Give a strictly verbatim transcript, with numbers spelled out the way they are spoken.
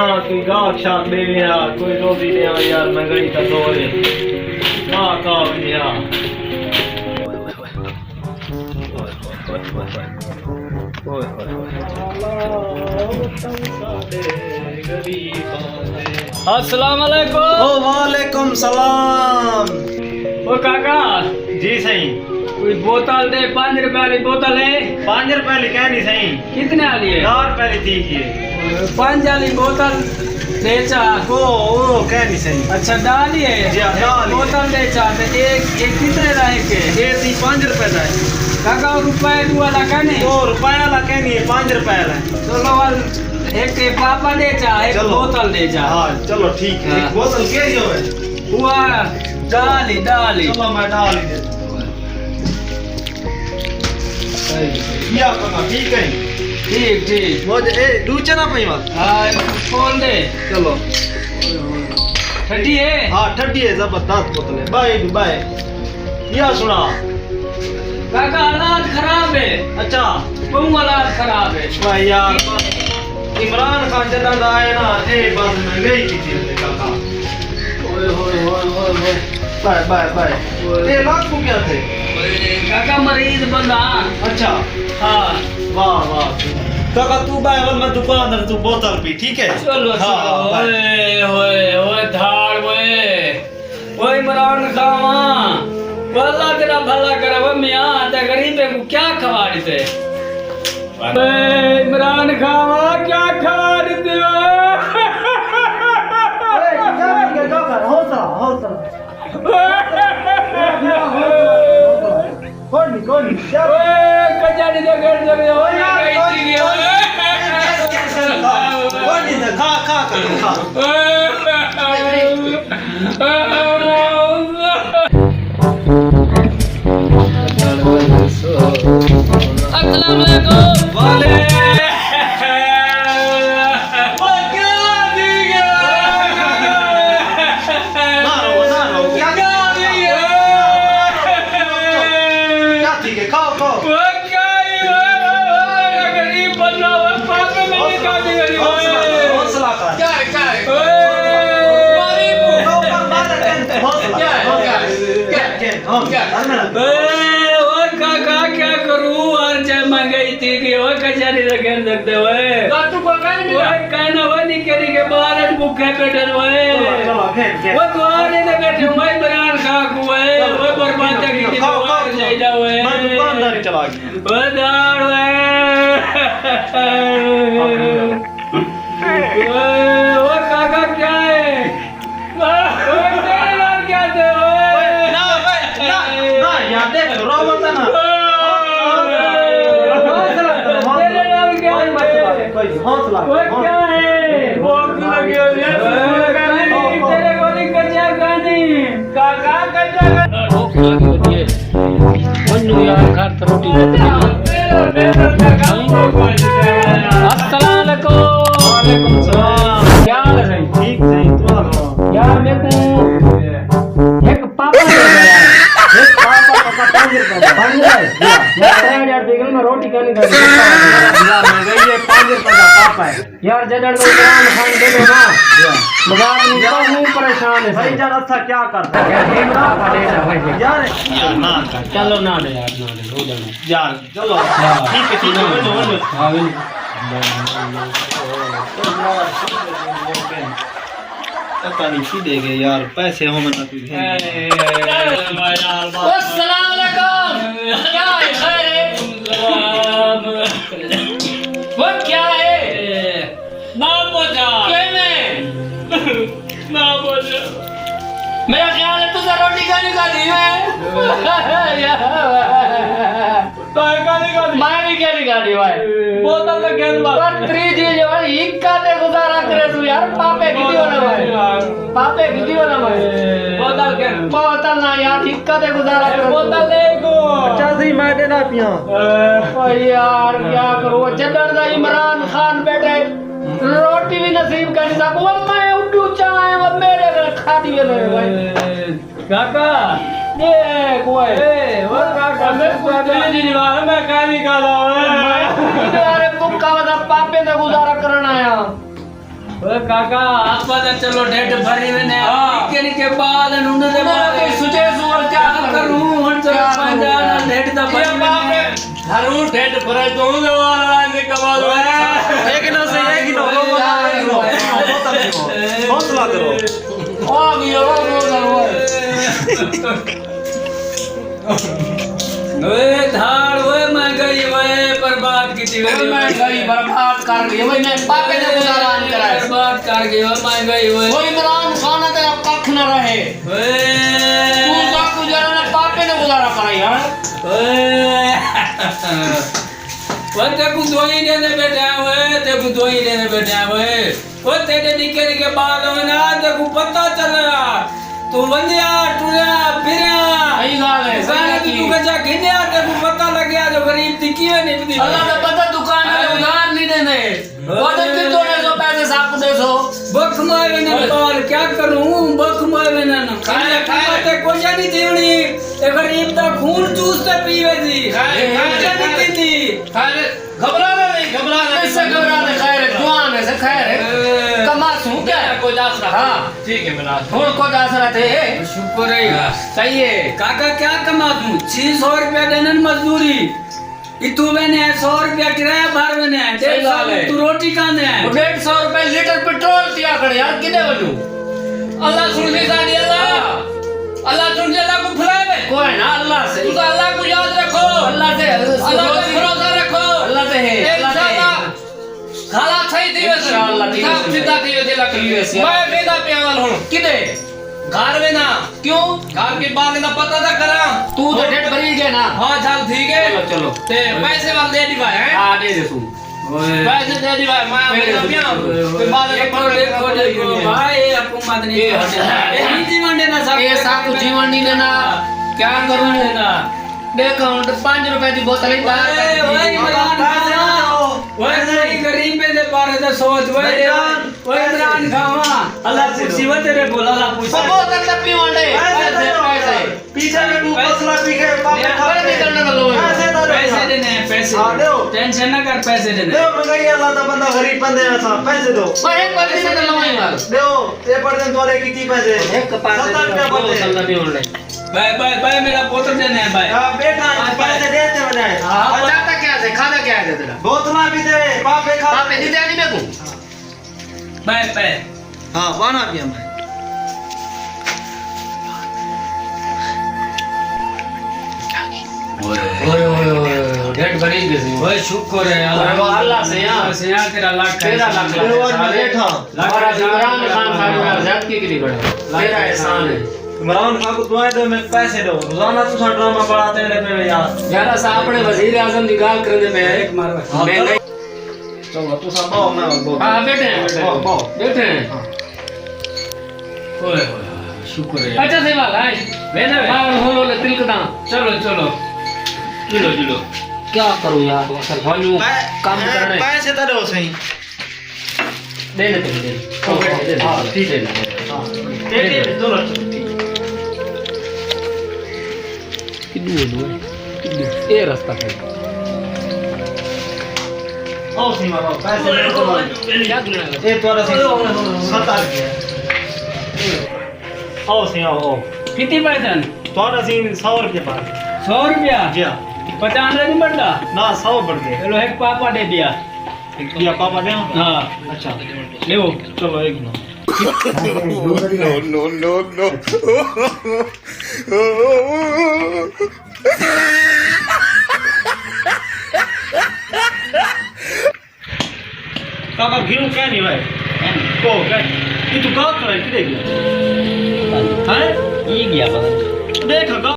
ہاں، کوئی گاہک شاہک ݙیوے ہا، کوئی روزی ݙیوے یار، مہنگائی دا دور ہے۔ کا کا ونڄے ہا۔ السلام علیکم۔ او وعلیکم سلام۔ او کاکا۔ جی سائیں۔ کوئی بوتل ݙے، پنج روپے والی بوتل ہے؟ پنج روپے والی کائنی سائیں۔ کتنے والی ہے؟ ݙاہ روپے والی ٹھیک ہے۔ پنج والی بوتل ݙے چا۔ او، او کائنی سائیں۔ اچھا، ݙاہ والی ہے؟ جی ہاں، ݙاہ والی ہے۔ بوتل ݙے چا، تے اے، اے کتنے دا ہے کہ؟ اے سی پنج روپے دا ہے۔ کاکا، او روپے ݙو والا کائنی؟ او روپے والا کائنی ہے، پنج روپے والا ہے۔ چلو، ول ہک پاپا ݙے چا، ہک چلو۔ بوتل ݙے چا۔ ہاں، چلو ٹھیک ہے۔ ہاں۔ ہک بوتل کیڑھی ہوے؟ او ݙاہ والی، ݙاہ والی۔ چلو، میں ݙاہ والی ݙے ݙینداں۔ صحیح، صحیح۔ یا کاکا، ٹھیک ہے؟ ٹھیک، ٹھیک۔ وہ اے ݙوجھے نہ پئی ول۔ ہاں، کھول ݙے۔ چلو۔ ٹھڈی ہے؟ ہاں، ٹھڈی ہے، زبردست بوتل ہے۔ Bye, bye. یا سݨا۔ کاکا، حالات خراب ہے۔ اچھا۔ ٻہوں حالات خراب ہے۔ بھائی یار، بس عمران خان جݙاں دا آئے نا، اے بس مہنگائی کیتی ہے کاکا۔ اوئے ہوئے ہوئے ہوئے ہوئے۔ Bye, bye, bye. اوئے۔ اے لاکھ روپیہ تھے۔ کاکا، مریض بندہ۔ اچھا۔ ہاں۔ واہ، واہ۔ کاکا، توں بائے، ول میں دکان تے توں بوتل پی، ٹھیک ہے؟ چلو، ہاں، چلو۔ ہاں، بائے۔ اوئے ہوئے ہوئے، دھاڑ اوئے۔ او عمران خان، او اللہ تیݙا بھلا کرے، او میاں، تے غریبیں کوں کیا کھوا ݙتے؟ اے عمران خان، کیا کھوا ݙتے او؟ اے، کیا تھی ڳئے؟ حوصلہ، حوصلہ۔ کوئی نہیں، کوئی نہیں۔ اوئے، کچا نہیں تو کر سڳدے، اوئے، کوئی نہیں، کوئی نہیں۔ کوئی نہیں، کھا، کھا، کھا، کھا۔ السلام علیکم۔ وعلیکم۔ نہ رو، نہ رو۔ کیا، کیا تھی ڳئے؟ کھاؤ، کھاؤ۔ غریب بندہ، پاپے میں کیا دی غریب؟ حوصلہ کر، حوصلہ کر۔ کیا ہے، کیا ہے؟ اوئے۔ اوپر مار ٹینٹ، حوصلہ، کیا ہے، حوصلہ۔ کیا ہے؟ کیا ہے؟ کیا ہے؟ ہاں، کیا ہے؟ ہاں۔ اے، او کاکا، کیا کروں؟ ہر جے مہنگائی تھی ڳئی، او کچا نہیں لڳن سڳدے، اوئے۔ تو کائے نہیں ملا؟ اوئے، کائے نہ، اوئے، نکے نکے ٻال اچ بکھے ٻیٹھن، اوئے۔ چلو، چلو، گھن، گھن۔ او تو آ نہیں تے ٻیٹھے، اوئے، عمران خان کوں، اوئے، چلو، اوئے، برباد ٹھیک ہے، کیتی، ٹھیک ہے، کھاؤ، اوئے، کھاؤ۔ چاہیدا، اوئے۔ میں دکانداری چلا ڳیا۔ وداڑ وے۔ اوئے، او کاکا کیا ہے؟ اوئے، تیرے نال کیا تھے، اوئے؟ نہ، اوئے، نہ، نہ، یار، دیکھ، رو مت نا۔ حوصلہ کرو، حوصلہ۔ تیرے نال کیا ہے؟ کوئی مسئلہ نہیں، کوئی حوصلہ، اوئے، حوصلہ۔ کیا ہے؟ بھوک لگی ہوئی ہے، تیرے کول کچا کائنی۔ کاکا کچا کائنی۔ بھوک لڳی ہوندی ہے۔ ونڄو یار، گھر تے روٹی ݙے۔ السلام علیکم۔ وعلیکم السلام۔ کیا حال ہے سائیں؟ ٹھیک سائیں، توں آکھو۔ یار، میکوں ہک پاپا ݙے یار۔ ہک پاپا، پاپا پنج روپے دا۔ پنج روپے؟ ہاں۔ میں ترے ہزار روپے کنوں میں روٹی کائنی کھاندی۔ یار، مہنگائی ہے، پنج روپے دا پاپا ہے۔ یار، جݙݨ توں عمران خان ݙیہدے نا، بازار میں ٻہوں پریشان ہے سائیں۔ بھائی جان، اساں کیا کر سڳدے ہیں؟ یار، یار، نہ کر۔ چلو، نہ ݙے یار، نہ ݙے، ہو ڄاݨے۔ یار، چلو۔ ہاں۔ ٹھیک ہے، ٹھیک ہے، ونڄو، ونڄو۔ ہاں، ونڄو۔ پتہ نہیں کیݙے ڳئے یار، پیسے ہوون نہ کوئی گھن۔ السلام علیکم۔ کیا ہے، خیر ہے؟ وہ کیا ہے؟ نہ پوچھا۔ کیویں؟ نہ پوچھا۔ میرا خیال ہے تساں روٹی کائنی کھادی ہے۔ تاں کائنی کھادی؟ میں وی کائنی کھادی بھائی۔ بوتل تے گند مار۔ پر تریجھی جو ہے، ہکا تے گزارا کریسوں یار، پاپے گھدی ہونا بھائی۔ پاپے گھدی ہونا بھائی۔ بوتل گند۔ بوتل نہ یار، ہکا تے گزارا کریسوں۔ بوتل دے کو۔ اچھا سی، میں ݙینا پیاں۔ او یار، کیا کروں؟ جݙݨ دا عمران خان ٻیٹھے، روٹی وی نصیب کائنی ساکوں۔ میں اݙو چا آیا، میݙے کول کھادی ویندے بھائی۔ کاکا۔ اے کوئے۔ اے، او کاکا، میں کتری دی جوان، میں کائنی کھادا ہوئے۔ میں یار بکا ودا پاپے دا گزارا کرݨ آیا۔ اوئے کاکا، آپاں تاں چلو ڈھڈ بھری ویندے ہیں۔ ہاں۔ نکے نکے ٻال ہن، انہاں دے انہاں بارے کوئی سوچے سو، کیا کیا کروں؟ کروں؟ ہݨ چلو کیا پنجاہ کروں؟ نال ڈھڈ دا بھری ویندے ہیں۔ ہروں ڈھڈ بھرے توں دے وال آئیں دے کمال ہوئے۔ ایک نہ صحیح، ایک نہ، حوصلہ کرو۔ حوصلہ کرو۔ آ گیا، آ گیا، آ گیا۔ اوئے دھاڑ، اوئے مہنگائی، اوئے برباد کیتی ویندی، اوئے مہنگائی برباد کر ڳئی، اوئے میں پاپے نے گزاران کرایا۔ برباد کر ڳئی، اوئے مہنگائی، اوئے۔ اوئے عمران خان تے ککھ نہ رہے۔ اوئے۔ توں ساکوں جیڑھا نا پاپے نے گزارا کرائی، ہاں؟ اوئے۔ اوئے تیکوں دعائیں ݙیندے ٻیٹھے ہیں، اوئے تیکوں دعائیں ݙیندے ٻیٹھے ہیں، اوئے۔ او تیݙے نکے نکے ٻال ہوئے نا، تیکوں پتہ چلیا۔ توں ونڄیا، ٹریا، پھریا۔ صحیح ڳالھ ہے، دکان صحیح توں ڳالھ۔ کجا گھنیا، تیکوں پتہ لڳیا جو غریب دی کیویں نبھدی ہے۔ اللہ دا پتہ دکان والے ادھار نہیں ݙیندے۔ او تے کتھوں ݙیسو پیسے، ساکوں ݙیسو۔ بکھ مارے نے ٻال کیا کروں، بکھ مارے نے۔ کھائے، کھائے۔ تے کجا نہیں تھیوݨی۔ اے غریب دا خون چوس تے پیوے دی۔ کھائے، کھائے، کجا نہیں کھائے۔ تھیندی۔ کھائے۔ گھبرانا نہیں، گھبرانا نہیں۔ اس سے گھبرانا خیر ہے، دعا میں سے خیر ہے۔ اے۔ کماسوں کیا ہے؟ کچھ آسرا۔ ہاں۔ ٹھیک ہے، میرا آسرا۔ ہݨ کچھ آسرا تھے۔ شکر ہے۔ ہاں۔ صحیح ہے۔ کاکا کیا کماسوں؟ چھ سو روپیہ ݙیندن مزدوری۔ اتھوں ویندے ہیں، سو روپیہ کرایہ بھر ویندے ہیں، صحیح ڳالھ ہے۔ ݙیڈھ سو توں روٹی کھاندے ہیں۔ وہ ݙیڈھ سو روپے لیٹر پٹرول پیا کھڑے یار، کݙے ونڄوں؟ اللہ سݨدی ساݙی، اللہ۔ اللہ سݨدی، اللہ کوں بھلائے وے۔ کوئی نہ، اللہ سے۔ تساں اللہ کوں یاد رکھو۔ اللہ سے، اللہ تے بھروسہ رکھو۔ اللہ سے ہے، اللہ سے ہے۔ انشاءاللہ گھالا صحیح تھی ویسے۔ انشاءاللہ تھی ویسے۔ سیدھا تھی ویسے، اللہ تھی ویسے۔ میں ویندا پیاں ول ہݨ۔ کݙے؟ گھر وینداں۔ کیوں؟ گھر کے بعد دا پتہ تاں کراں۔ توں تاں ڈیٹ بھری ڳئے نا۔ ہاں، جھل تھی ڳئے۔ چلو، چلو۔ تے پیسے ول ݙے ݙیوا ہے۔ ہاں، ݙے ݙے توں۔ اوئے۔ پیسے ݙے ݙیوا ہے، میں ݙے ݙے۔ وینداں پیاں۔ تے بعد اے دا پتہ ݙیکھو، ݙیکھو، ݙیکھو، بھائی، اے حکومت نہیں اے کھاندی۔ اے نہیں جیوݨ ݙیندا ساکوں۔ اے ساکوں جیوݨ نہیں ݙیندا۔ کیا کروں؟ ݙیندا۔ ݙیکھ ہݨ تے پنج روپے دی بوتل ہی باہر اوئے، کر اوئے، ݙتی۔ عمران خان۔ اوئے، کوئی غریبیں دے بارے تے سوچ، اوئے، بھائی جان۔ اوئے عمران خان، اللہ پوچھی وے تیرے کول، اللہ پوچھی۔ بابا، تک تک پیوݨ ݙے۔ پیسے، پیسے۔ پیچھے میں ݙو بوتلاں پی کے پاپے کھا کے۔ پیسے ݙیوݨ ݙے۔ پیسے ݙیوݨ ݙے۔ پیسے ݙیوݨ ݙے، پیسے۔ ہاں، ݙیو۔ ٹینشن نہ کر، پیسے ݙیوݨ ݙے۔ ݙیو، مہنگائی اللہ دا بندہ غریب بندے ہیں اساں، پیسے ݙیو۔ پر ہک پیسے تے لویں یار۔ ݙیو، اے پڑھدے تہاݙے کیتی پیسے۔ ہک پیسے ستر روپیہ پڑھدے۔ بائے، بائے، بائے، میرا پتر ݙیوݨ ݙے بائے۔ ہاں، ٻیٹھا، ہاں، بائے۔ پیسے ݙے تے ونڄائے۔ ہاں، ہاں۔ چاتا کیا ہے؟ کھادا کیا ہے تیرا؟ بوتلاں پیتے، پاپے کھا۔ پاپے دی دینی میکوں۔ Bye, bye. ہاں، وانا پیا میں۔ اوئے، اوئے، اوئے، اوئے، ڈیڈ بنی گئی۔ اوئے، شکر ہے، اوئے، اللہ۔ اللہ سے، ہاں۔ سے، ہاں، تیرا لکھ ہے۔ تیرا لکھ ہے۔ اوئے، اوئے، بیٹھا۔ لکھ اور ہے۔ عمران خان صاحب نال زیادتی کیتی کھڑے۔ تیرا احسان ہے۔ عمران خان کوں دعائیں ݙیو، میکوں پیسے ݙیو۔ روزانہ تساں ڈرامہ بݨاتے رہندے پئے یار۔ یار، اساں اپݨے وزیر اعظم دی ڳالھ کریندے پئے۔ ہاں، میں چلو۔ نہیں۔ چلو، تساں ٻہو، میں ٻہو۔ ہاں، ٻیٹھے ہیں، ٻیٹھے ہیں۔ ٻہو، ٻہو۔ ٻیٹھے ہیں۔ ہاں۔ اوئے ہوئے ہوئے، شکر ہے۔ اچھا، سیوا لائے۔ ویندے وے۔ ہاں، ہن ہولے تلکداں۔ چلو، چلو۔ جلو، جلو۔ کیا کروں یار، اصل ونڄوں پے-، کم کرݨے۔ پیسے تاں ݙیو سہی۔ ݙے ݙے، ݙے ݙے۔ او، ݙے ݙے۔ ہاں، ٹھیک ہے۔ ہاں، ٹھیک ہے، ٹھیک ہے، ݙے ݙے۔ ݙے ݙے۔ ہاں۔ کݙوں ونڄوں اے؟ کݙوں؟ اے رستہ ہے۔ آؤ سئیں، آؤ، پیسے ݙیو۔ کیا گناہ ہے؟ اے تہاݙا سئیں، ستر روپیہ۔ آؤ سئیں، آؤ، آؤ۔ کتنے پیسے ہیں؟ تہاݙا سئیں سو روپیہ بݨ ڳئے۔ سو روپیہ؟ جی ہاں۔ پچانوے نہیں بݨدا؟ نہ، سو بݨ ڳئے۔ چلو، ہک پاپا ݙے ݙیا۔ ٻیا پاپا ݙیاں؟ ہاں۔ اچھا۔ ݙیو۔ چلو، ایک minute. No, no, no, no. کاکا گھنوں کیا نہیں بھائی؟ کو کیا؟ یہ تو گاہ کھڑا ہے، کدھر گیا؟ ہیں؟ یہ گیا پتہ نہیں۔ دیکھ گاہ۔